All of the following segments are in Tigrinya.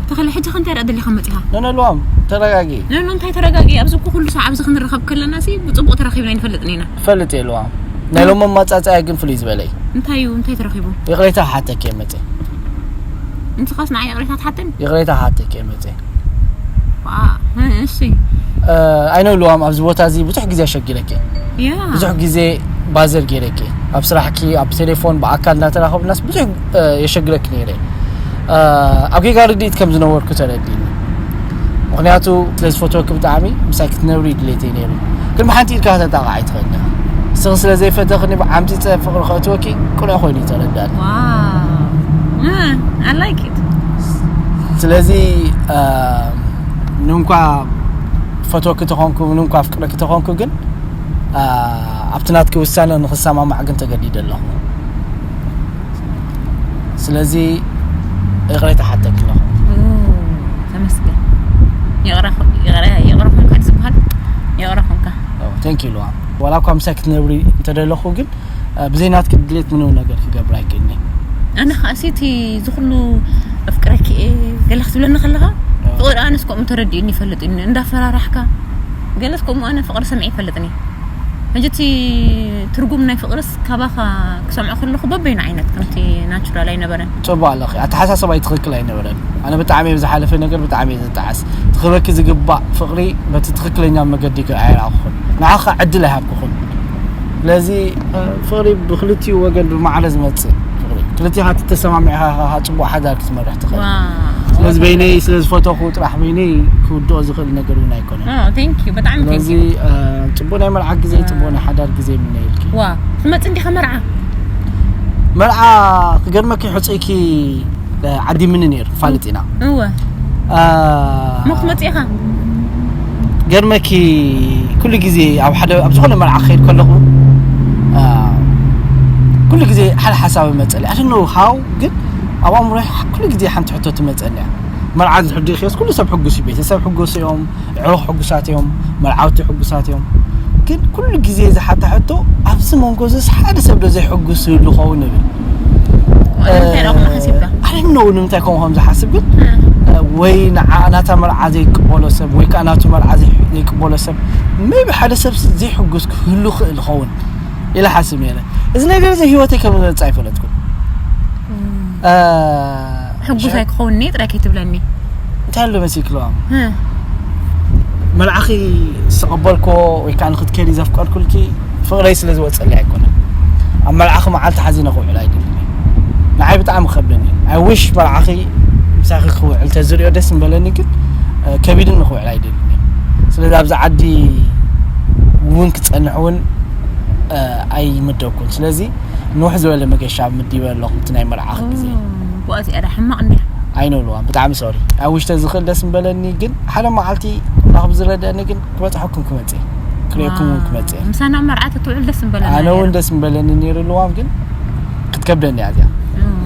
ተኸለ ሕጂ ከ እንታይ ደኣ ደሊኻ መጺኻ? ነነልዋም ተረጋጊ። ነኖ እንታይ ተረጋጊ? ኣብዚ እኮ ኩሉ ሰዓብ እዚ ክንራኸብ ከለና ሲ ብጽቡቕ ተራኺብና ኣይንፈልጥን ኢና። ፈልጥ የልዋም። ናይ ሎም መማጻጽያ ግን ፍሉይ ዝበለ እዩ። እንታይ እዩ? እንታይ ተረኺቡ? ይቕሬታ ሓተክ እየ መጸ። ንስኻስ ንዓይ ይቕሬታ ትሓተኒ? ይቕሬታ ሓተክ እየ መጸ። ዋ፣ እ፣ እሺ። እ፣ ኣይነብልዋም ኣብዚ ቦታ እዚ ብዙሕ ግዜ ኣሸጊረክ እየ። ያ። ብዙሕ ግዜ ባዘር ገይረክ እየ። ኣብ ስራሕኪ፣ ኣብ ቴሌፎን፣ ብኣካል እናተራኸብናስ ብዙሕ፣ እ፣ የሸግረክ ነይረ። እ፣ ኣብ ጌጋ ርድኢት ከም ዝነበርኩ ተረዲእኒ። ምኽንያቱ ስለ ዝፈትወኪ ብጣዕሚ ምሳይ ክትነብሪ ድሌተይ ነይሩ። ግን ብሓንቲ ኢድካ ከተጣቕዓ ኣይትኽእልን ኢኻ። ንስኺ ስለ ዘይፈተኽኒ ብዓምጺጸ ፍቕሪ ከእትወኪ ቅኑዕ ኮይኑ እዩ ተረዳእኒ። ዋው። እ፣ I like it። ስለዚ፣ እ፣ ምንም እኳ ፈትወኪ ተኾንኩ፣ ምንም እኳ ኣፍቅረኪ ተኾንኩ፣ ግን፣ እ፣ ኣብቲ ናትኪ ውሳነ ንኽሰማማዕ ግን ተገዲደ ኣለኹ። ስለዚ ይቕሬታ ሓተኪ ኣለኹ። ኦ፣ ተመስገን። ይቕረ፣ ይቕረ፣ ይቕረ ኮንካ ድዩ ዝበሃል? ይቕረ ኮንካ። ኦ፣ thank you፣ ልዋም። ዋላ እኳ ምሳይ ክትነብሪ እንተደለኹ፣ ግን፣ እ፣ ብዘይ ናትኪ ድሌት ምንም ነገር ክገብር ኣይክእልን እየ። ኣነ ኸኣ ሲ እቲ እዚ ኩሉ ኣፍቅረኪ እየ ገለ ክትብለኒ ከለኻ፣ ኦ። ፍቕሪ ኣነስ ከምኡ ተረዲኡኒ ይፈልጥ እዩ። እንዳፈራራሕካ፣ ገለስ ከምኡ ኣነ ፍቕሪ ሰሚዐ ይፈልጥን እየ። ሕጂ እቲ ትርጉም ናይ ፍቕርስ ካባኻ ክሰምዖ ከለኹ በበይኑ ዓይነት ከምቲ ናቹራል ኣይነበረን። ጽቡቕ ኣለኺ። ኣተሓሳስባይ ትኽክል ኣይነበረን። ኣነ ብጣዕሚ እየ ብዝሓለፈ ነገር ብጣዕሚ እየ ዝጠዓስ። እቲ ክበኪ ዝግባእ ፍቕሪ በቲ ትኽክለኛ መገዲ ኣይረኣኹን። ንዓኻ ዕድል ኣይሃብኩኹን። ስለዚ፣ እ፣ ፍቕሪ ብክልቲኡ ወገን ብማዕረ ዝመጽእ ፍቕሪ። ክልቲኻ ተሰማሚዕኻ ኢኻ ጽቡቕ ሓዳር ክትመርሕ ትኽእል። ዋው። ስለዚ በይነይ ስለ ዝፈተኹ ጥራሕ በይነይ ክውድኦ ዝኽእል ነገር እውን ኣይኮነን። ኦ፣ thank you። ብጣዕሚ thank you። ስለዚ፣ እ፣ ጽቡቕ ናይ መርዓ ግዜ፣ ጽቡቕ ናይ ሓዳር ግዜ ይምነየልኪ። ዋ፣ ትመጽእ እንዲኻ መርዓ? መርዓ ክገርመኪ ሕጹይኪ፣ እ፣ ዓዲ ምኒ ነይሩ፣ ፋልጥ ኢና። እወ። እ፣ እሞ ክትመጽእ ኢኻ? ገርመኪ ኩሉ ግዜ ኣብ ሓደ፣ ኣብ ዝኾነ መርዓ ክኸይድ ከለኹ፣ እ፣ ኩሉ ግዜ ሓደ ሓሳብ ይመጸለይ። I don't know how፣ ግን ኣብ ኣእምሮይ ኩሉ ግዜ ሓንቲ ሕቶ ትመጸኒ እያ። መርዓ እንድሕር ደይኸድኩስ ኩሉ ሰብ ሕጉስ እዩ፣ ቤተሰብ ሕጉስ እዮም፣ ኣዕሩኽ ሕጉሳት እዮም፣ መርዓውቲ ሕጉሳት እዮም። ግን ኩሉ ግዜ ዝሓታ ሕቶ፣ ኣብዚ መንጎ እዚስ ሓደ ሰብ ዶ ዘይሕጉስ ይህሉ ኸውን እብል። ኣነ እንታይ ደኣ ከምኡ ሓሲብካ? ኣነ ነው ንምንታይ ከምኡ ከም ዝሓስብ ግን፣ እ። እ፣ ወይ ንዓ-፣ ናታ መርዓ ዘይቅበሎ ሰብ፣ ወይ ከኣ ናቱ መርዓ ዘይ-፣ ዘይቅበሎ ሰብ፣ maybe ሓደ ሰብ ዘይሕጉስ ክህሉ ክእል ይኸውን ኢለ ሓስብ ነይረ። እዚ ነገር እዚ ህይወተይ ከም ዝመጽእ ኣይፈለጥኩን። እም። እ፣ ሕጉስ ሽዑ ኣይክኸውን'የ ጥራይ ከይትብለኒ። እንታይ ኣሎ መሲልኪ ልዋም? እ። መልኣኺ ዝተቐበልክዎ ወይ ከኣ ንኽትከዲ ዘፍቀድኩልኪ ፍቕረይ ስለ ዝወጸለይ ኣይኮነን። ኣብ መልኣኺ መዓልቲ ሓዚነ ክውዕል ኣይደልን እየ። ንዓይ ብጣዕሚ ከብደኒ እዩ። I wish መልኣኺ ምሳኺ ክውዕል ተዝሪኦ ደስ ምበለኒ፣ ግን፣ እ፣ ከቢድኒ ክውዕል ኣይደልን እየ። ስለዚ ኣብዚ ዓዲ እውን ክጸንሕ እውን፣ እ፣ ኣይምደብኩን። ስለዚ ንውሕ ዝበለ መገሻ ምዲበ ኣለኹ፣ እቲ ናይ መርዓኺ ግዜ። ኦ፣ ብኣዚኣ ዳ ሕማቕ እንድያ። ኣይነብልዋን፣ ብጣዕሚ ሶሪ። ኣብ ውሽጠ ዝኽእል ደስ ምበለኒ፣ ግን ሓደ መዓልቲ ኣምላኽ ብዝረድኣኒ ግን ክበጽሐኩም ክመጽእ እየ። ክርእየኩም እውን ክመጽእ እየ። ምሳና ኣብ መርዓ ተትውዕል ደስ ምበለና ኣነ እውን ነይሩ። ደስ ምበለኒ ነይሩ ልዋም፣ ግን ክትከብደኒ እያ እዚኣ። እም።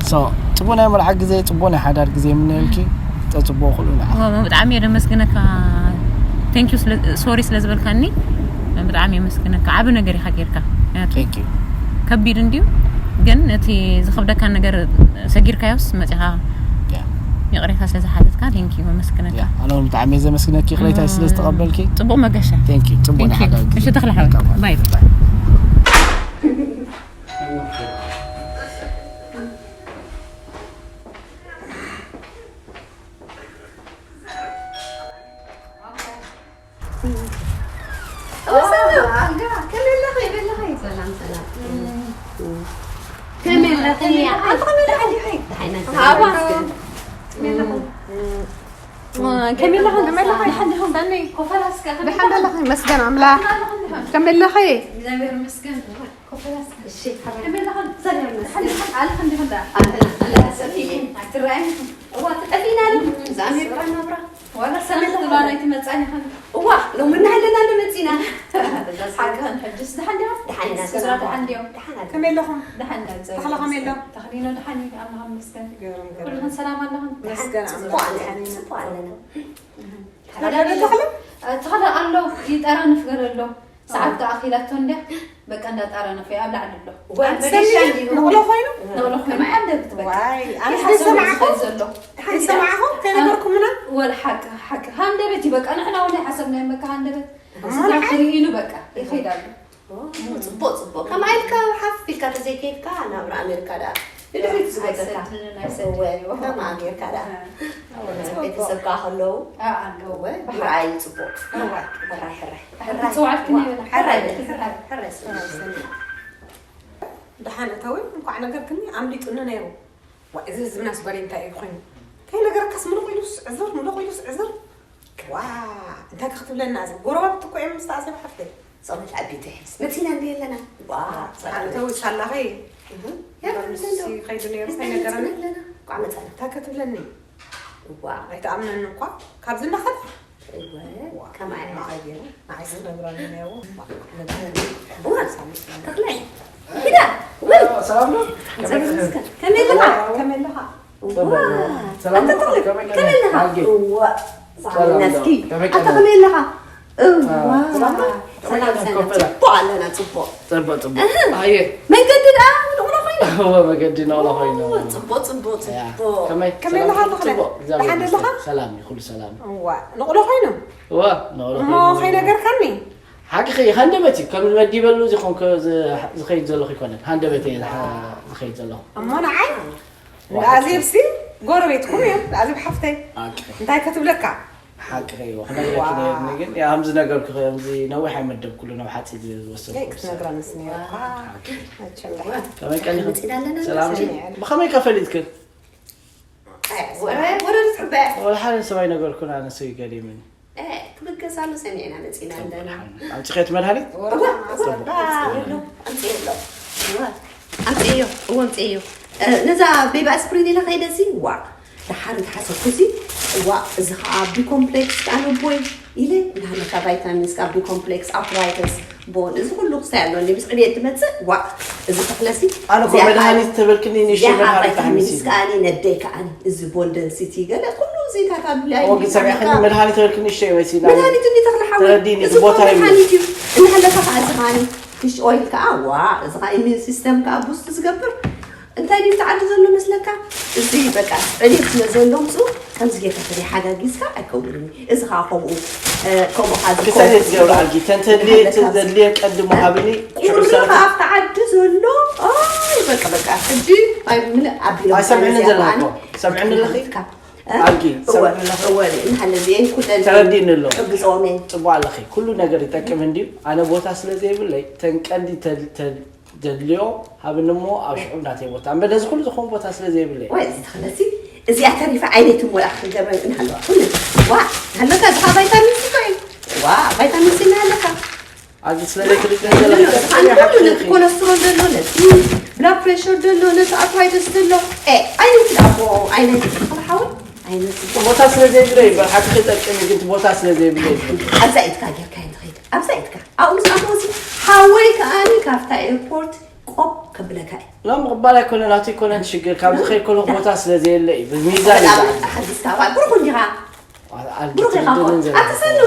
So፣ ጽቡቕ ናይ መርዓ ግዜ፣ ጽቡቕ ናይ ሓዳር ግዜ የምነየልኪ። እም። ተጽቡቕ ኩሉ ንዓኺ። ዋ፣ ብጣዕሚ እየ ደመስግነካ። Thank you ስለ፣ ሶሪ ስለ ዝበልካኒ ብጣዕሚ የመስግነካ። ዓቢ ነገር ኢኻ ጌርካ። ምክንያቱ Thank you። ከቢድ እንድዩ፣ ግን እቲ ዝኸብደካ ነገር ሰጊርካዮስ መጺኻ ያ። ይቕሬታ ስለ ዝሓተትካ፣ thank you፣ የመስግነካ። ያ፣ ኣነ እውን ብጣዕሚ እየ ዘመስግነኪ፣ ይቕሬታ ስለ ዝተቐበልኪ። ጽቡቕ መገሻ። Thank you። ጽቡቕ ናይ ሓዳር ግዜ። እሺ፣ ተኽለ ሓወይ። ባይ። ባይ። ሰላም፣ ሰላም። ከመይ ኣለኺ? ከመይ ኣለኺ? ከመይ ኣለኺ? ኣንቲ ከመይ ኣለኺ? ደሓን፣ ደሓን። ደሓን፣ ደሓን። ሃባ። ከመይ ኣለኺ? ከመይ ኣለኺ? ደሓን ዲኹም? ደሓን ዲኹም? ደሓን ኣለኺ? መስገን ኣምላኽ። ከመይ ኣለኺ? እግዚኣብሔር ይመስገን። ኮፈላስ። እሺ፣ ሓበን። ከመይ ኣለኽን? ሰላም ይመስገን። ኣልክ እንዲኹም ደኣ? ኣንተ፣ ኣንተ ሰፊ፣ ኣይትረኣይን። እዋ፣ ተጠፊእና ኣሎ። እዛ ኣሜሪካ ናብራ። ዋላ ሰላም ክትብላ ናይ ትመጻኒ ኸም እዋ ሎሚ እና ኣለና ንመጺና። ሓቅን ሕጅስ ደሓን ዲኹም? ደሓን ኢና፣ ስድራ ሰላም። ደሓን ዲዮም? ደሓን ኣለ። ከመይ ኣለኹም? ደሓን ዳ ተኽለ ከመይ ኣሎ? ተኽሊኖ ደሓን እዩ፣ ኣምላኽ ይመስገን። ገርም፣ ገርም። ኩልኽን ሰላም ኣለኽን? መስገን ደሓን፣ ኣምላኽ ጽቡቕ ኣለና፣ ደሓን ኢና። ጽቡቕ ኣለና። ተኽለ ኣሎ? ተኽለ ኣሎ፣ ይጠራንፍ ገለ ኣሎ። ሰዓት ከኣ ኣኺላቶ እንድያ፣ በቃ እንዳጣረነፈ ኣብ ላዕሊ ኣሎ። ዋይ፣ ኣብ መደሻ ሰኒ እንዲዩ። ንቕሎ ኮይኑ? ንቕሎ ኮይኑ፣ ከመይ? ሓንደበት በቃ። ዋይ፣ ኣነ ይሓሰብ ዝሰማዕኹ? ዝኸይድ ዘሎ። ይሰማዕኹ? ከይነገርኩምና? ወላ ሓቂ፣ ሓቂ። ሃንደበት እዩ በቃ፣ ንሕና እውን ኣይሓሰብናዮ በቃ ሃንደበት። እሞ ንዓይ? ክርኢ ኢሉ በቃ፣ ይኸይድ ኣሎ። ኦ፣ ጽቡቕ፣ ጽቡቕ። ከመይ ኢልካ ሓፍ ኢልካ ተዘይከይድካ ናብራ ኣሜሪካ ደኣ ንድሕሪት ዝጎተካ። ኣይሰድንን፣ ኣይሰድንን። እወ፣ ከም ኣሜሪካ ደኣ። እ። እወ፣ ጽቡቕ። ቤተሰብካ ከለዉ። እ፣ ኣለዉ። እወ፣ ብሓቂ። ምርኣይ እዩ ጽቡቕ። እወ። ሕራይ፣ ሕራይ። ሕራይ። ጽዋዕትኒ ይበላ። ሕራይ፣ ሕራይ። ሕራይ፣ ሕራይ። ደሓን እተዊ፣ እንኳዕ ነገርክኒ፣ ኣምሊጡኒ ነይሩ። ዋይ፣ እዚ ህዝብናስ በሬ እንታይ እዩ ኮይኑ? ከይነገረካስ ምሉቕ ኢሉስ ዕዝር፣ ምሉቕ ኢሉስ ዕዝር። ዋ፣ እንታይ ከ ክትብለና እዚ? ጎረባብቲ እኮ እዮም ምስታ ኣዜብ ሓፍተይ። ጸሎት ዓቢይቲ ሕስ። መጺና እንደ የለና። ዋ፣ ኣንተ ወይ ሳላኸይ? እህ። ያ፣ ዳርምስ እንደ ከይዱ ነይሩ፣ ሕስ እንታይ ነገረና? መጺና ኣለና። ቋዕ መጻና። እንታይ ከ ትብለኒ? ዋ። ኣይትኣምነኒ እኳ። ካብዚ እንዳኸድካ? እወ፣ ዋ፣ ከማይ። ንዓይ ግን፣ ንዓይ ዝነግረኒ ነይሩ። እዋ፣ ተኽላይ። ኪዳ፣ ወይ። ሰላም ነው? እግዚኣቢሄር ይመስገን። ከመይ ኣለኻ? ከመይ ኣለኻ? ዋ፣ ሰላም ኣንተ ነው? ተኽለ፣ ከመይ ከመይ ኣለኻ? ኣልጌ። እዋ፣ ሰላም ሰላም ነው። እስኪ። ከመይ ኣንተ ቀደም? ከመይ ኣለኻ? እዋ፣ አ፣ ሰላም ነው? ሰላም፣ ከመይ ሰላም። ቀደም? ጽቡቕ ኣለና፣ ጽቡቕ። ጽቡቕ፣ ጽቡቕ። እህ። ኣየ። መንገዲ ደኣ ንቕሎ ኮይኑ። እወ፣ መገዲ ንቕሎ ኮይኑ። እወ፣ ጽቡቕ፣ ጽቡቕ፣ ያ። ጽቡቕ። ከመይ? ከመይ ሰላም ኣለኻ ነው? ተኽለ? ጽቡቕ፣ እግዚኣብሔር ደሓን ይመስገን። ኣለኻ? ሰላም እዩ፣ ኩሉ ሰላም። እዋ፣ ንቕሎ ኮይኑ? እወ፣ ንቕሎ እሞ ኮይኑ። ከይነገርካኒ? ሓቂ ኸ-፣ ሃንደበት እዩ። ከም መዲበሉ ዝኾንከ ዝ-፣ ዝኸይድ ዘለኹ ይኮነን። ሃንደበት እየ ዝሓ-፣ ዝኸይድ ዘለኹ። እሞ ንዓይ? ዋ፣ እንዳ ኣዜብሲ ጎረቤትኩም እዮም፣ እንዳ ኣዜብ ሓፍተይ። ሓቂ። እንታይ ከትብለካ? ሓቂ እዩ። ክነግረኪ ዋ። ነይርኒ ግን፣ ያ፣ ከምዚ ነገርኩ፣ ከምዚ ነዊሕ ኣይመደብኩሉን፣ ኣብ ሓጺር ዝወሰድኩ። ከይ ክትነግረንስ ነይርካ። ሓቂ። መቸም ደሓን። ከመይ ቀኒኹም? መጺና ኣለና፣ ሰላም? ሰሚዐ። ብኸመይ ከ ፈሊጥክን? ኣይ፣ ወረ፣ ወረ ዝሕበ። ወላ ሓደ ሰብ ኣይነገርኩን፣ ኣነ ሰብ ይገርምኒ። እ፣ ክብገስ ኣሎ ሰሚዕና መጺና ኣለና። ኣምጺኸት መድሃኒት? እዋ፣ እዋ፣ ጽቡቕ። ኣምጺኤ ኣሎ። እዋ፣ ኣምጺኤዮ፣ እዎ ኣምጺኤዮ። እ፣ ነዛ ቤቢ ኣስፕሪን ኢለ ከይደሲ፣ ዋ፣ ደሓር እንተሓሰብኩሲ፣ ዋ፣ እዚ ኸኣ ቢ ኮምፕሌክስ ኣነ ቦይ ኢለ፣ ናሃለካ ቫይታሚንስ ካብ ቢ ኮምፕሌክስ፣ ኣርትራይተስ፣ ቦን፣ እዚ ኩሉ ክስታይ ኣለኒ። ምስ ዕብየት ትመጽእ፣ ዋ፣ እዚ ተኽለሲ፣ ኣነ እኮ እዚኣ መድሃኒት ኸኣ፣ ተበልክኒ ንእሽተይ እዚኣ ኸኣ መድሃኒት ቫይታሚንስ ኣሕምሲ። ከኣኒ፣ ነደይ ከኣኒ፣ እዚ ቦን ደንሲቲ፣ ገለ ኩሉ እዚታት ኣድልያ ኦ፣ እዩ። ግን ሰሚዕክኒ፣ ኣሜሪካ። መድሃኒት ተበልክኒ ንእሽተይ መሲኒ። መድሃኒት እንዲ ተኽለ ሓወይ። ተረዲኒ፣ እዚ እኮ ቦታይ እዩ። መድሃኒት እዩ። እናሃለካ ኸኣ እዚ ኸኣኒ፣ ፊሽ ኦይል ከኣ፣ ዋ፣ እዚ ኸኣ ኢሚዩን ሲስተም ከኣ ቡስት ዝገብር። እንታይ ድዩ ተዓዲ ዘሎ መስለካ? እዚ በቃ ዕልየት ስለ ዘሎ ምስኡ ከምዚ ጌርካ ተዘይሓጋጊዝካ ኣይከውንን እዩ። እዚ ኸኣ ከምኡ፣ እ፣ ከምኡ ኸኣ ክሳይ ዝኸውን ዘይትገብሪ ስለ ኣልጊ፣ ተን ተድልየ፣ እናሃለካ ተደልየ ቀድሞ ሃብኒ፣ ሽዑ ቁሪ ሰለካ ኸኣ ኣብቲ ዓዲ ዘሎ፣ ኣይ በቃ፣ በቃ፣ ሕጂ ኣይ ምልእ ኣቢሎም ኣይሰምዕንን እዚኣ ዘለኹ። ከኣኒ ሰምዕኒ ኣለኺ? ክትከፍትካ። እ? ኣልጊ፣ እወ፣ ሰምዕኒ ኣለኺ? እወ፣ እናሃለ እዚኤን ኩለን ተረዲእኒ ኣሎ። ክሕግዞም እየ። ጽቡቕ ኣለኺ። ኩሉ ነገር ይጠቅም እንድዩ። ኣነ ቦታ ስለ ዘይብለይ፣ ተን ቀንዲ ተል-፣ ተል-፣ ዘድልዮ ሃብኒ እሞ ኣብ ሽዑ ናተይ ቦታ። እምበር ነዚ ኩሉ ዝኾን ቦታ ስለ ዘይብለይ። ወይ፣ እዚ ተኽለሲ፣ እዚኣ ተሪፋ ዓይነይ ትሞላ ክትገብረኒ እናሃለዋ። ኩሉ፣ ዋ፣ እናሃለካ፣ እዚ ኸኣ ቫይታሚን ሲ እኮ እዩ። ዋ፣ ቫይታሚን ሲ እናሃለካ። ኣብዚ ስለ ዘይትልቅን ዘለኺ፣ ኣንተ ኩሉ ነቲ ኮለስትሮል ዘሎ፣ ነቲ ብላድ ፕሬሸር ዘሎ፣ ነቲ ኣርትራይተስ ዘሎ። ኤ፣ ኣይነቲ ዳቦ፣ ኣይነቲ ተኽለ ሓወይ፣ ኣይነቲ። ቦታ ስለ ዘይብለይ፣ እምበር ሓቂ ክጠቅም እዩ፣ ግን እቲ ቦታ ስለ ዘይብለይ። ኣብዛ ኢድካ ጌርካ እዮም ትኸይድ። ኣብዛ ኢድካ። ኣብኡ ምስ ኣተወሲ፣ ሓወይ ከኣኒ ካብታ ኤርፖርት ቆብ ከብለካ እዩ። ኖ፣ ምቕባል ኣይኮነን፣ ናቱ ኣይኮነን ሽግር። ካብ ዝኸይድ ከለኹ ቦታ ስለ ዘየለ እዩ። ብሚዛን እዩ ዝዓቢ። ሓዲስካ፣ ዋ፣ ብሩኽ እንዲኻ። ዋ፣ ብሩኽ ኢኻ እኮ። ኣልትትድንን ዘለ-፣ ኣቲ ሰኑ፣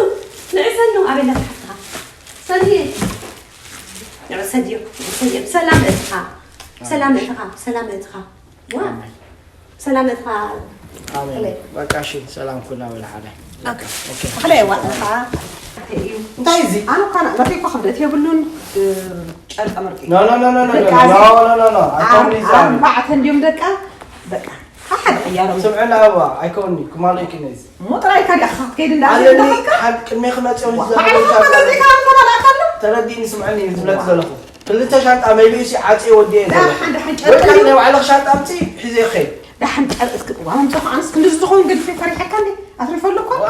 ንዒ ሰኑ፣ ኣበይ ኣለካ ሓፍትኻ? ሰኑየ። ንዒ ሰድዮ፣ ንዒ ሰድዮ። ብሰላም እትኻ። ብሰላም እትኻ፣ ብሰላም እትኻ። ዋ። ኣሜን። ብሰላም እትኻ። ኣሜን። ተኽለ። በቃ እሺ፣ ሰላም ኩና ወላ ሓደ። በቃ፣ ኦኬ። ተኽለ፣ ዋ፣ እትኻ። እንታይ እዩ? እንታይ እዚ? ኣነ እኳ መርፌ እኳ ክብደት የብሉን፣ እ፣ ጨርቂ መርቂ። ኖ፣ ኖ፣ ኖ፣ ኖ፣ ኖ፣ ደቃ ኖ፣ እዚ ኖ፣ ኖ፣ ኖ፣ ኖ፣ ኣይኮን ኣር-፣ ይዛረብ። ኣርባዕተ እንዲዮም ደቃ። በቃ። ሓሓደ እያ ሮም። ስምዕና እዋ፣ ኣይከውኒ፣ ክማሎ ይክነ እዚ። ሞጥራ ኢልካ ዲኻ ክትከይድ እንዳ ኣለኒ፣ ኣለካ? ሓድ ቅድሜ ክመጽእ ዋ፣ ይዛረብ ባዕልኻ ይዛረብ። እኮ ነዚ ካብ ተባላዕካ ኣሎ። ተረዲእኒ፣ ስምዕኒ፣ ዝብለክ ዋ። ዘለኹ። ክልተ ሻንጣ መሊኡ ሲ ዓጽየ ወዲየ ዳ ዘለኹ። ሓንዳ ሓንጫ ወይ ካልእ ተረዲኡ። ናይ ባዕልኽ ሻንጣ ኣምጺ፣ ሒዘ ይኸይድ። ዳ ሓንጫ እስክ-፣ ዋ፣ መምጻ ከዓንስ ክንድዚ ዝኸውን ገዲፈ ፈሪሐካ እንዴ? ኣትሪፈሉ እኮ። ዋ፣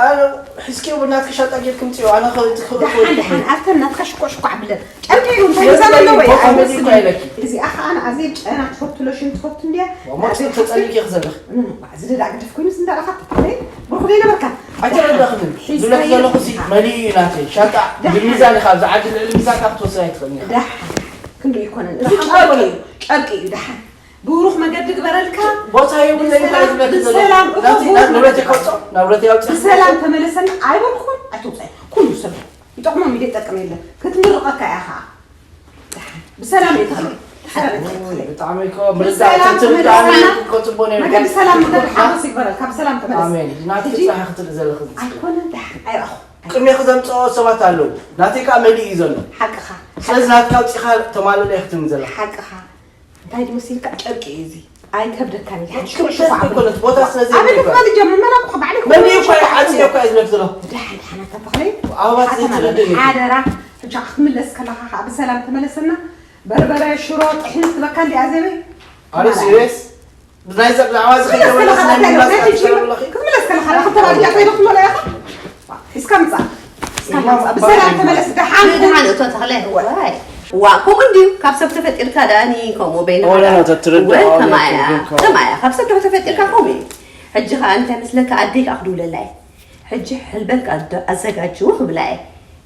ሒዝኪ ብናትኪ ሻንጣ ጌርኪ ምጽዮ፣ ኣነ ኸ-፣ ኸ-፣ ዳሓን፣ ዳሓን፣ ኣብተን ናትካ ሽኮዕ ሽኮዕ ብለን። ጨርቂ እዩ፣ እንታይ የብለይ፣ ገዛ ኣለዎ? ቦታ ኣይ፣ መሊኡ ወስድ። እኮ ኣይለኪ። እዚኣ ኸዓ ንኣዜ ጨና ትፈቱ፣ ሎሽን ትፈቱ እንድያ። ዋ፣ ሞት ኣዜ ተጸሊኪ ሓፍተይ። ኢኺ ዘለኺ። እም፣ እዚ ደዳ ግድፍ ኮይኑስ እንዳረኻ ተተለይ። ብሩኽ ዘይነበርካ ኣይተረዳኽንን። ሒዝካዮ ዝብለኪ ዘለኹ ሲ ኢኻ። መሊኡ እዩ ናተይ ሻንጣ። ደሓን። ብሚዛን ኢኻ፣ ኣብዚ ዓዲ ልዕሊ ሚዛንካ ክትወስድ ኣይትኽእልን ኢኻ። ደሓን። ክንዱ ይኮነን። እዚ ደሓን። ጨርቂ እዩ። ጨርቂ እዩ። ደሓን። ብሩኽ መገዲ ግበረልካ። ቦታ የብለይ ብሰላም፣ እንታይ ዝብለኪ ዘለኹ? ብሰላም ናተይ፣ እኮ ናት ንብረት ይኸጾ፣ ናብረት ያውጽእ። ብሰላም ተመለሰና። ኣይበልኩኹን፣ ኣይትውጻእ። ኩሉ ሰብ ይጠቕሞም እዩ፣ ዘይጠቅም የለን። ክትምርቐካ እያ ኸዓ። ብሰላም እየ ተኽለ። ብሰላም እየ ተኽለ። ብጣዕሚ እኮ ብሰላም ምርዳእ ተትርዳእኒ ተመለስና። እኮ ጽቡቅ ነይሩ። መገዲ ሰላም፣ መገዲ ሓጎስ ይግበረልካ። ብሰላም ተመለስ። ኣሜን። ናትኪ ሕጂ ጥራሕ ክትርኢ ዘለኺ ዝጽበ። ኣይኮነን፣ ደሓን ኣይረኣኹ። ቅድሜኺ ዘምጽኦ ሰባት ኣለዉ። ናተይ ከኣ መሊኡ እዩ ዘሎ። ሓቅኻ። ስለዚ ናትካ ኣውጺኻ ተማልእ ኢኻ ክትብል ዘለኻ። ሓቅኻ። እንታይ ድመሲልካ ጨርቂ እዩ እዚ። ኣይከብደካን እዩ። ሽዑ ሽዑ ሽዑ ኣይኮነን፣ ቦታ ስለ ዘይብለካ። ኣበይ ክትበል ጀምር? መን ኣቦኻ? ባዕለይ መን ክበል እዩ እኮ ሸጣ ይዓጽዮ እኮ እዩ ዝብለኪ ዘለኹ። ደሓን፣ ደሓን፣ ኣታ ተኽለ። ኣባባት ሓተና ዘይትረድእ በል። እዩ። ሓደራ፣ ብቻ ክትምለስ ከለኻ ከዓ ብሰላም ተመለሰና። በርበረ፣ ሽሮ፣ ጥሕኒ ትበካ እንዲ ኣዜበይ? ኣረ ማለት ሲሪየስ? ብናይ ዘ-፣ ብዛዕባ እዚ ክትምለስ ከይተመለስ ከለኻ ናይ እንታይ ምምላስ ናይ ሕጂ ቃል ትዛረብ ኣለኺ? ክትምለስ ከለኻ ዳኣ ክተባልያ ከይዱ ክትመልኦ ኢኻ? ሒዝካ ምጻእ። ሒዝካ ምጻእ። ብሰላም ተመለስ። ደሓን፣ ደሓን እቶ ተኽለ። ዋይ። ዋ፣ ከምኡ እንድዩ። ካብ ሰብ ተፈጢርካ ደኣኒ ከምኡ በይንኻ ኦላ ደኣ። ነው ተትርድኦ ወይ ነው ከማያ፣ ትርጉም ከማያ። ካብ ሰብ ዶ ተፈጢርካ ከምኡ እዩ። ሕጂ ኸኣ እንታይ መስለካ፣ ኣደይ ከኣ ክድውለላ እየ። ሕጂ ሕልበት ከኣ ዶ-፣ ኣዘጋጅው ክብላ እየ።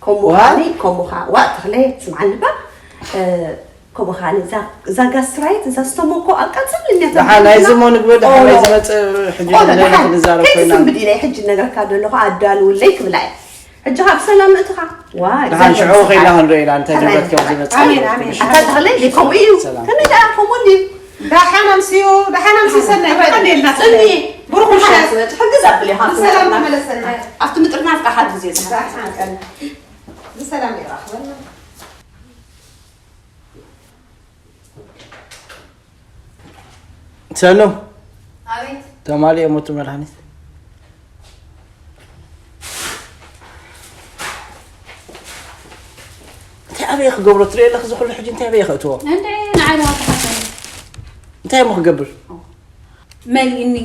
ከምኡ ዋ? ከኣኒ፣ ከምኡ ኸኣ፣ ዋ፣ ተኽለ፣ ስምዓኒ እባ። እ፣ ከምኡ ከኣኒ፣ እዛ፣ እዛ ጋስትራይት፣ እዛ ስቶሞኮ ኣቃጽልኒ እያ ደሓን፣ ናይ ተባሂልና። ዝሞ ንግበር፣ ደሓን፣ ናይ ኦ። ዝመጽእ ሕጂ ቆሎ፣ ንለይላ ደሓን። ክንዛረብ ኮይና። ከይትስንብድ ኢለ ሕጂ እነግረካ ዘለኹ፣ ኣዳልውለይ ክብላ እየ። ሕጂ ካብ ሰላም ምእትኻ። ዋይ፣ ደሓን፣ ዘገርም ሽዑ ስራሕ። ከይድና ክንሪኦ ኢና፣ እንታይ ሕራይ ንብረት ከም ስራሕ። ዝመጽእ ኣሜን፣ ኣሜን። ኣታ ተኽለይ፣ ከምኡ እዩ። ሰላም። ከመይ ደኣ፣ ከምኡ እንድዩ። ደሓን ኣምስዩ፣ ደሓን ኣምስዩ፣ ሰናይ፣ ደሓን ቀንየልና፣ ጽምኢ። ሰናይ። ብሩኽ ደሓን ምሻ። ትበጽሕ፣ ሕግዝ ኣብልኻ። ብሰላም ተመለሰና። ኣብቲ ምጥርናፍ ከኣ ሓግዝ እየ ዝሓትት። ደሓን ቀን። ብሰላም ይራኽበና። ሰኑ። ኣቤት። ተማሊኦም እቱ መድሃኒት። እንታይ ኣበይ ክገብሮ ትሪኦ ኣለኺ? እዚ ኩሉ ሕጂ እንታይ ኣበይ ከእትዎ? እንዴ፣ ንዓይ ደኣ ተሓሰብ። እንታይ እሞ ክገብር? መሊእኒ፣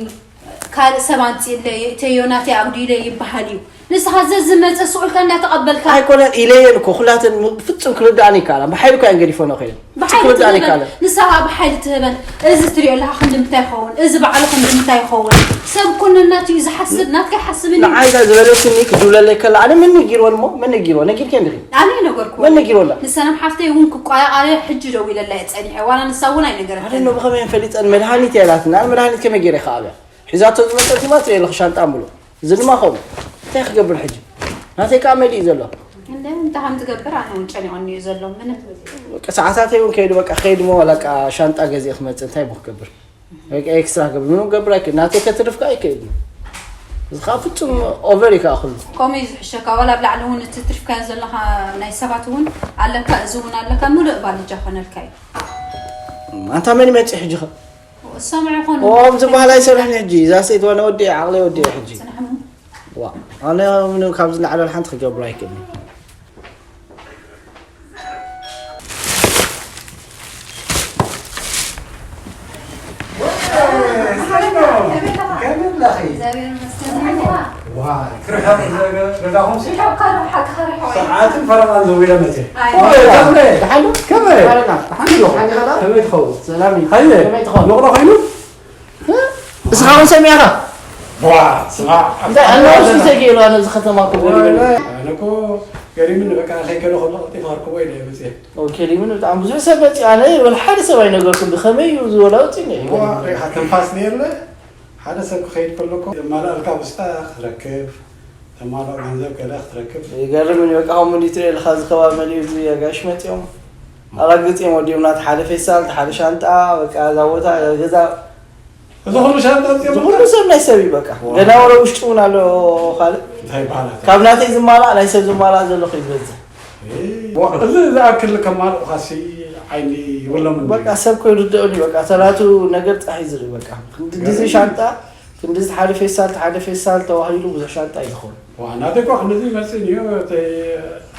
ካልእ ሰብ ኣምጺእለይ፣ እተዮ ናተይ ኣጉዲለ ይበሃል እዩ። ንስኻ ዘዝመጸ ስኡልካ እንዳተቐበልካ። ኣይኮነን፣ ኢለየን እኮ፣ ኩላተን ም-፣ ፍጹም ክርድኣኒ ይከኣላ። ብሓይሊ እኮ እየን ገዲፈንኦ ከይደን። ብሓይሊ ክርድኣኒ ትህበን፣ ይከኣላ። ንስኻ ብሓይሊ ትህበን። እዚ ትሪኦ ኣለኻ ክንዲ ምንታይ ይኸውን? እዚ ባዕሉ ክንዲ ምንታይ ይኸውን? ሰብ እኮ ነናቱ እዩ ዝሓስብ፣ ናትካ ኣይሓስብን እዩ። ንዓይ እዛ ዝበለትኒ ክድውለለይ ከላ፣ ኣነ መን ነጊርወን እሞ? መን ነጊርወን? ነጊርክየን ዲኺ? ኣነ ኣይነገርኩዎን። መን ነጊርወን? ንሰን ኣብ ሓፍተይ እውን ክቋየቕ ኣነ ሕጂ ደዊለላ እየ ጸኒሐ። ዋላ ንሳ እውን ኣይነገረትን። ኣነ እሞ ብኸመይ ፈሊጠን? መድሃኒት እያ ኢላትኒ። ኣነ መድሃኒት ከመይ ገይረ ይኸኣብያ? ሒዛቶ ዝመጸት ሂባ ትርኢ ኣለኺ ሻንጣ ምሉእ። እዚ ድማ ከምኡ። እንታይ ክገብር ሕጂ? ናተይ ከኣ መሊኡ ዘሎ። እንደ እንታይ ከም ዝገብር ኣነ እውን ጨኒቑኒ እዩ ዘሎ። ምንም። በቃ ሰዓታተይ እውን ከይዱ፣ በቃ ከይድ እሞ ዋላ ቃ ሻንጣ ገዚኤ ክመጽእ እንታይ እሞ ክገብር? በቃ ኤክስትራ ክገብር። ምንም ክገብር ኣይክእል። ናተይ ከትርፍ ከኣ ኣይክእል። እዚ ከኣ ፍጹም ኦቨር እዩ ከኣ ኩሉ። ከምኡ እዩ ዝሕሸካ። ዋላ ኣብ ላዕሊ እውን እቲ ትርፍካዮ ዘለኻ ናይ ሰባት እውን ኣለካ፣ እዚ እውን ኣለካ፣ ምሉእ ባልጃ ኮነልካ እዩ። ኣንታ መን ይመጽእ ሕጂ ኸ? ሰምዑ ኾኑ። ኦም ዝበሃል ኣይሰርሕን ሕጂ። እዛ ሰይቲ ዋና ወዲኤ፣ ዓቕለይ ወዲኤ ሕጂ። ጽናሕ እሞ። ዋ፣ ኣነ ምንም ካብዚ ንላዕሊ ሓንቲ ክገብሮ ኣይክእልን። ከመይ ኣለኺ? እግዚኣብሔር ይመስገን። ዋ፣ ክርሕቕ ገዛኹምሲ? ይሕቕካ ዶ ሓቅኻ ርሕቕ እዩ። ሰዓትን ፈረቓን ዘዊረ መፅየ። ኣይ። ኦይ፣ ተኽለ። ደሓን ዶ? ከመይ? ደሓን ኢና። ደሓን ዶ? ደሓን ኢኻ ዶ? ከመይ ትኸውን? ሰላም እዩ። ሃየ። ከመይ ትኸውን? ንቕሎ ኮይኑ? እ? እስኻ እውን ሰሚዕኻ? ዋ፣ ስማዕ። እንታይ ኣለዋሽ ተዘጊእሉ ኣነ እዚ ከተማ እኮ ገሪሙኒ። ኣነ እኮ ገሪሙኒ፣ በቃ ከይከደ ከሎ ቀልጢፈ ክረክቦ ኢለ እየ መፅየ። ኦ፣ ገሪሙኒ ብጣዕሚ ብዙሕ ሰብ መፅዩ። ኣነ ወላ ሓደ ሰብ ኣይነገርኩን። ብኸመይ እዩ እዚ ወላ ወፂኡ? ዋ፣ ሪኢኻ ትንፋስ ነየለ? ሓደ ሰብ ክኸይድ ከሎ እኮ የማልኣልካ ብስኻ ክትረክብ፣ ተማልኦ ገንዘብ ገለ ክትረክብ። ይገርም እዩ። በቃ ከምኡ እንዲህ ትሪኦ ኣለኻ፣ እዚ ከባቢ መሊኡ እዚ ኣጋይሽ መፂኦም ኣራግፂኦም ወዲኦም ናቲ ሓደ ፌስታል፣ እቲ ሓደ ሻንጣ፣ በቃ እዛ ቦታ፣ ገዛ። እዚ ኩሉ ሻንጣ ኣምፂኦም እዚ ኩሉ ሰብ ናይ ሰብ እዩ በቃ። ዋ። ገና ወረ ውሽጡ እውን ኣሎ ካልእ። እንታይ ይበሃል ኣታ? ካብ ናተይ ዝማላእ ናይ ሰብ ዝማላእ ዘሎ ከይዝበዝሕ። እይ፣ ዋ፣ እዚ ዝኣክል ከማልኡኻሲ ዓይኒ ይብሎምን በቃ እዩ። ሰብ እኮ ይርድኦ ድዩ? በቃ ተላቱ ነገር ጥራሕ እዩ ዝርኢ። በቃ ክንዲ ግዜ ሻንጣ፣ ክንዲ ሓደ ፌስታል፣ ሓደ ፌስታል ተባሂሉ ብዙሕ ሻንጣ እዩ ዝኸውን። ዋ፣ ናተይ እኮ ክንድዚ ይመጽእ እዩ። እቲ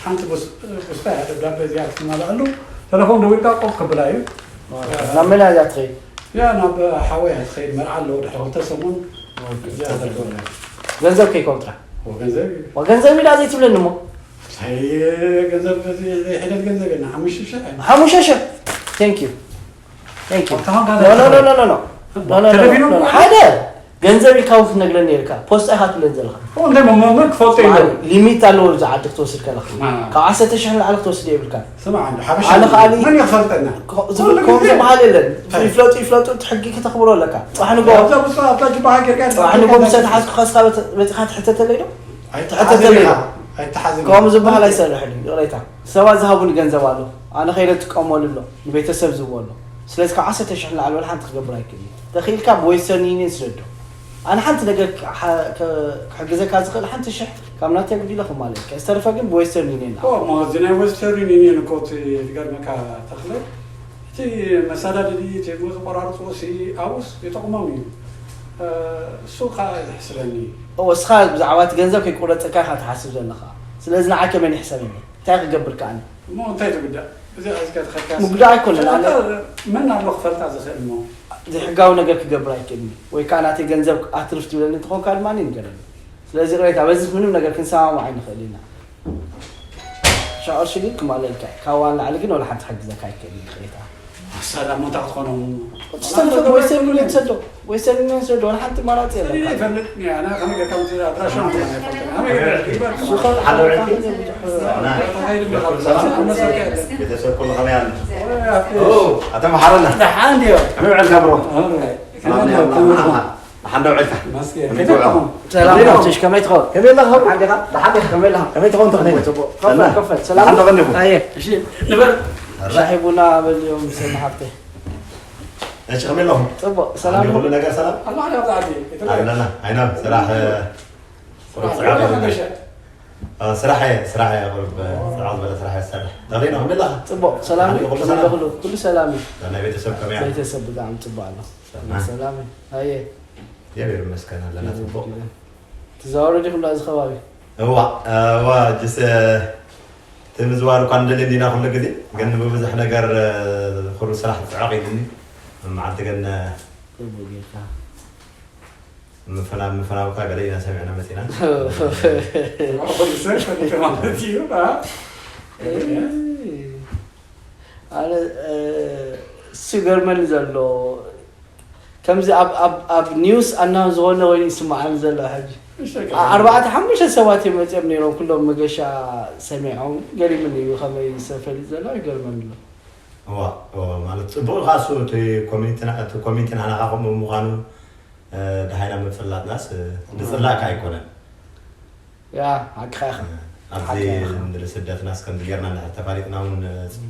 ሓንቲ ቡስ-፣ ቡስታ እያ ደብዳበ እዚኣ ክትመልኣሉ። ተለፎን ደዊልካ ቆፍ ከብላ እዩ። ናብ መን እያ ትኸይድ? ያ ናብ ሓወይ እያ ትኸይድ። መርዓ ኣለዎ ድሕሪ ክልተ ሰሙን። ኦኬ። እዚኣ ተልፎን እያ። ገንዘብ ከይኮን ጥራሕ። ዋ፣ ገንዘብ እዩ። ዋ፣ ገንዘብ ኢላ ዘይትብለኒ እሞ። ኣይ፣ ገንዘብ፣ እዚ ሕደት ገንዘብ የለን፣ ሓሙሽተ ሺሕ። ሓሙሽተ ሺሕ። Thank you። Thank you። ኣታ ኻን No, no, no, no, no, no። No, no, no, no, ተደፊኑ no, no። እኮ ሓደ፣ ገንዘብ ኢልካ እውን ክትነግረኒ ነርካ። ፖስጣ ኢኻ ትብለኒ ዘለኻ። እንታይ መመመ ክፈልጦ ኢለ ሊሚት ኣለዎ። እዚ ዓዲ ክትወስድ ከለኻ ካብ ዓሰርተ ሽሕ ንላዕሊ ክትወስድ የብልካ። ስማ እንዲ ሓበሻ ኣነ ከኣኒ መን ይፈልጠና ከምኡ ዝበሃል የለን። ይፍለጡ ይፍለጡ፣ እቲ ሕጊ ከተኽብሮ ኣለካ። ፅባሕ ንጎ ኣብዛ ብስራ ኣብዛ ጅባሃ ጌርካ ፅባሕ ንጎ ምሰ ተሓዝኩ ከስካ መፂኻ ትሕተተለይ ዶ? ኣይተሓዘን ኢኻ ኣይተሓዘን ከምኡ ዝበሃል ኣይሰርሕን እዩ። ይቕሬታ፣ ሰባት ዝሃቡኒ ገንዘብ ኣሎ፣ ኣነ ከይደ ትጥቀመሉ ኣሎ፣ ንቤተሰብ ዝህቦ ኣሎ። ስለዚ ካብ ዓሰርተ ሽሕ ንላዕሊ ወላ ሓንቲ ክገብር ኣይክእል። ተኽኢልካ ብዌስተርን ዩኒየን ስደዶ። ኣነ ሓንቲ ነገር ክሕግዘካ ዝኽእል ሓንቲ ሽሕ ካብ ናተይ ጉዲለ ክማለልካ፣ ዝተረፈ ግን ብዌስተርን ዩኒየን እዚ ናይ ዌስተርን ዩኒየን እኮ ትገርመካ ተኽለ፣ እቲ መሳዳድዲ እቲ ዝቆራርፅዎ ሲ ኣብኡስ ይጠቕሞም እዩ። እሱ ከዓ ይሕስለኒ። ወስኻ ብዛዕባ እቲ ገንዘብ ከይቆረፀካ ኢኻ ትሓስብ ዘለኻ። ስለዚ ንዓይ ከመን ይሕሰበኒ? እንታይ ክገብር ከኣኒ? እሞ እንታይ ትጉዳእ? እዚ ኣዝጋ ተኸድካ ምጉዳእ ኣይኮነን። ኣነ መን ኣሎ ክፈልጣ ዝኽእል እሞ ዘይሕጋዊ ነገር ክገብር ኣይክእልኒ። ወይ ከዓ ናተይ ገንዘብ ኣትርፍ ትብለኒ እንተኾንካ ድማ ንገረኒ። ስለዚ ቅሬታ በዚ ምንም ነገር ክንሰማማዕ ኣይንኽእል ኢና። ሻቕርሺ ግን ክማለልካ እዩ። ካብ ዋን ላዕሊ ግን ወላ ሓንቲ ክሕግዘካ ኣይክእልን። ቅሬታ ሳላ ሞታ ክትኾኖም ዝተረፈ ወይሰን ምን ሰዶ ወይሰን ምን ሰዶ ወላ ሓንቲ ማራፂ የለን። ይፈልጥ ኣና ከመይ ጌርካ ምፅእ ኣድራሻ ምፅእ ኣይፈልጥን። ከመይ ጌርካ ቤተሰብ ኩሉ ከመይ ኣለ? ኣቶ መሓረና ደሓን ድዮ? ከመይ ውዕልካ ብሮ? ሰላም ድዮ? ደሓን ዶ ውዒልካ? ከመይ ትውዕል? ሰላም ሓፍትሽ፣ ከመይ ትኸውን? ከመይ ኣለኻ? ደሓን ዲኻ? ደሓን ዲኻ? ከመይ ኣለኻ? ከመይ ትኸውን ተኽኒ? ጽቡቕ። ከፈል፣ ከፈል። ሰላም ደሓን ዶ ቀኒኹም? ኣየ። እሺ ንበር ሻሂ ቡና በልዮም ሰኒ ሓፍተይ። እሺ ከመይ ኣለኹም? ጽቡቕ፣ ሰላም ኣንዲ ኩሉ ነገር ሰላም? ኣልማዕዳ ኣብዚ ዓዲ ኣለና። ኣይና ስራሕ ቁሩብ ጽዕቕ ኢሉ። ስራሕ እየ ስራሕ እየ ቁሩብ ጽዕቕ ዝበለ ስራሕ እየ ዝሰርሕ። ተኽሊኖ ከመይ ኣለኻ? ጽቡቕ፣ ሰላም ኣንዲ ኩሉ ከመይ ሰላም? ኣለኹ? ኩሉ ሰላም እዩ። ናይ ቤተሰብ ከመይ ኣለ? ቤተሰብ ብጣዕሚ ጽቡቕ ኣሎ። ሰላም። ሰላም እዩ። ኣየ። የብር ይመስገን ኣለና ጽቡቕ። ትዛወሩ ዲኹም ኣብዚ ከባቢ? እዋ እዋ ጅስ እቲ ምዝዋር እኳ ንደሊ እንዲና ኩሉ ግዜ ግን ብብዙሕ ነገር ኩሉ ስራሕ ጽዕቕ ኢሉኒ። መዓልቲ ግን ጽቡቕ ጌርካ። ምፍና ምፍናውካ ገለ ኢና ሰሚዕና መጺና። ኩሉ ሰብ ፈሊጡ ማለት እዩ። ኣነ እሱ ገርመኒ ዘሎ ከምዚ ኣብ ኣብ ኣብ ኒውስ ኣናውን ዝኾነ ኮይኑ ይስምዓኒ ዘሎ ሕጂ። ኣርባዕተ ሓሙሽተ ሰባት እዮም መፂኦም ነይሮም ኩሎም መገሻ ሰሚዖም ገሪምኒ እዩ ከመይ ሰብ ፈሊጥ ዘሎ ይገርመኒ ኣሎ። እዋ እዋ ማለት ጽቡቕ ኢኻ እሱ እቲ ኮሚኒቲና እቲ ኮሚኒቲ ናህናኻ ከምኡ ምዃኑ ደሃይና ምፍላጥናስ ዝጽላእካ ኣይኮነን። ያ ሓቅኻ ኢኻ። ኣብዚ ንስደትናስ ከምዚ ጌርና እንድሕር ተፋሊጥና እውን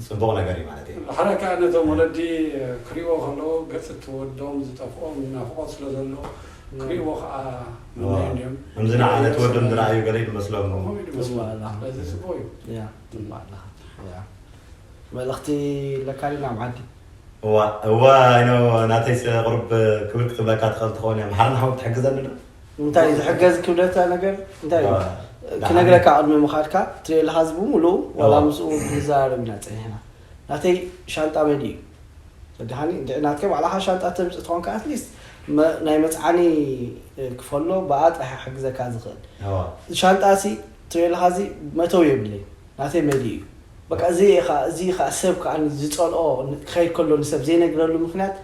ጽቡቕ ነገር እዩ ማለት እዩ። ሓረካ ነቶም ወለዲ ክሪእዎ ከለዉ ገጽ እቲ ወዶም ዝጠፍኦም ናፍቖት ስለ ዘሎ ክሪእዎ ከዓ ምናዮም ድዮም ከምዚ ንዓ ነቲ ወዶም ዝረኣዩ ገለ ይመስሎም። ስለዚ ጽቡቕ እዩ። ያ ጽቡቕ ኣለኻ። ያ መልእኽቲ ኣለካ ናብ ዓዲ? እዋ እዋ ይኖ ናተይስ ቁሩብ ክብል ክትብለካ ትኽእል ትኸውን እያ። ምሓርን ሓው ክትሕግዘኒ ዶ? እንታይ ዝሕገዝ ክብለታ ነገር እንታይ እዩ? ክነግረካ ቅድሚ ምኻድካ ትሪኦ ኣለኻ እዚ ብምሉኡ ዋላ ኣዋ። ምስኡ ክንዘራረብ ኢና ፀኒሕና። ናተይ ሻንጣ መሊኡ እዩ። ተድሃኒ እንድዒ ናትከ ባዕላኻ ሻንጣ ተምፅእ ትኾንካ ኣትሊስት ናይ መፅዓኒ ክፈሎ ብኣ ጥራሕ ሕግዘካ ዝኽእል። ኣዋ። ሻንጣ ሲ ትሪኦ ኣለኻ እዚ መተው የብለይ ናተይ መሊኡ እዩ። በቃ እዚ ኢኻ እዚ ኢኻ ሰብ ከዓ ዝፀልኦ ክኸይድ ከሎ ንሰብ ዘይነግረሉ ምክንያት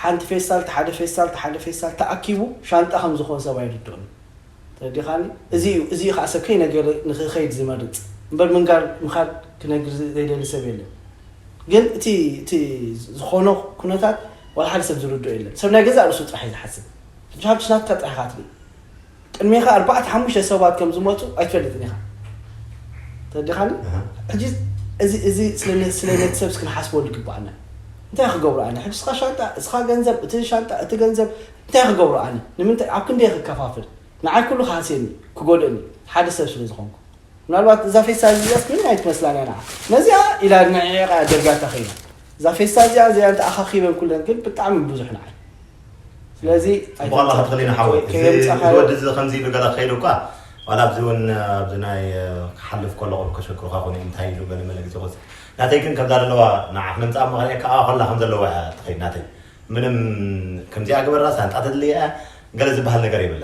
ሓንቲ ፌስታል ሓደ ፌስታል ሓደ ፌስታል ተኣኪቡ ሻንጣ ከም ዝኾን ሰብ ኣይርድኦን። ተረዲኻኒ? እዚ እዩ እዚ እዩ ከዓ ሰብ ከይነገረ ንክኸይድ ዝመርፅ እምበር ምንጋር ምኻድ ክነግር ዘይደሊ ሰብ የለን። ግን እቲ እቲ ዝኾኖ ኩነታት ዋላ ሓደ ሰብ ዝርድኦ የለን። ሰብ ናይ ገዛእ ርእሱ ጥራሕ እዩ ዝሓስብ። ትንሽ ሃብትሽ ናትካ ጥራሕ ኢኻ ትርኢ። ቅድሜኻ ኣርባዕተ ሓሙሽተ ሰባት ከም ዝመፁ ኣይትፈልጥን ኢኻ። ተረዲኻኒ? ሕጂ እዚ እዚ ስለ ስለ ነቲ ሰብስ ክንሓስበሉ ይግባኣና። እንታይ ክገብሩ ኣነ? ሕጂ እስኻ ሻንጣ፣ እስኻ ገንዘብ፣ እቲ ሻንጣ፣ እቲ ገንዘብ እንታይ ክገብሩ ኣነ? ንምንታይ ኣብ ክንደይ ክከፋፍል? ንዓይ ኩሉ ክሃስየኒ፣ ክጎድእኒ ሓደ ሰብ ስለ ዝኾንኩ። ምናልባት እዛ ፌስታል እዚኣስ ምንም ኣይትመስላን እያ ንዓ። ነዚኣ ኢላ ንዒቓ ደርጋታ ኸይዳ። እዛ ፌስታል እዚኣ እዚኣ እንተ ኣኻኺበን ኩለን ግን ብጣዕሚ ብዙሕ ንዓይ። ስለዚ ጽቡቕ ኣላ ክትኽእሊና ሓወይ። እዚ ከየምጻኻዮ እዚ ወዲ እዚ ከምዚ ኢሉ ገለ ክኸይዱ እኳ ዋላ ኣብዚ እውን ኣብዚ ናይ ክሓልፍ ከሎ ቁሩብ ከሸክሩኻ ኮነ እንታይ ኢሉ ገለ መለ ግዜ ክወስድ ናተይ ግን ከምዛ ዘለዋ ንዓ ክነምጻኣ ምኽእል እየ ከኣ ኮላ ከም ዘለዋ እያ ትኸይድ ናተይ ምንም ከምዚኣ ግበራ ሳንጣ ተድልየ እያ ገለ ዝበሃል ነገር የብላ